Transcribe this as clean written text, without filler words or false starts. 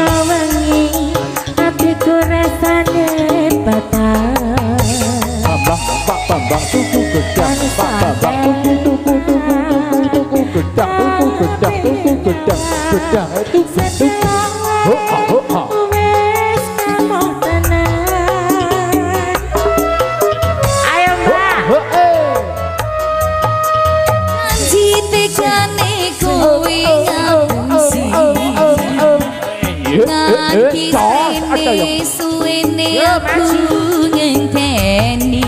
Rino wengi atiku rasane batal. Bambang, Pak Bambang tuku gedang, Pak Bambang tuku tuku tuku tuku tuku gedang, tuku gedang, tuku gedang, gedang tuku tuku. Ho ha ho ha. Wis kamoh tenan. Ayo, Mbak. Ho eh. Jitekane kowe ngapusi. Nganti Jos, ada yang suwene aku ngenteni.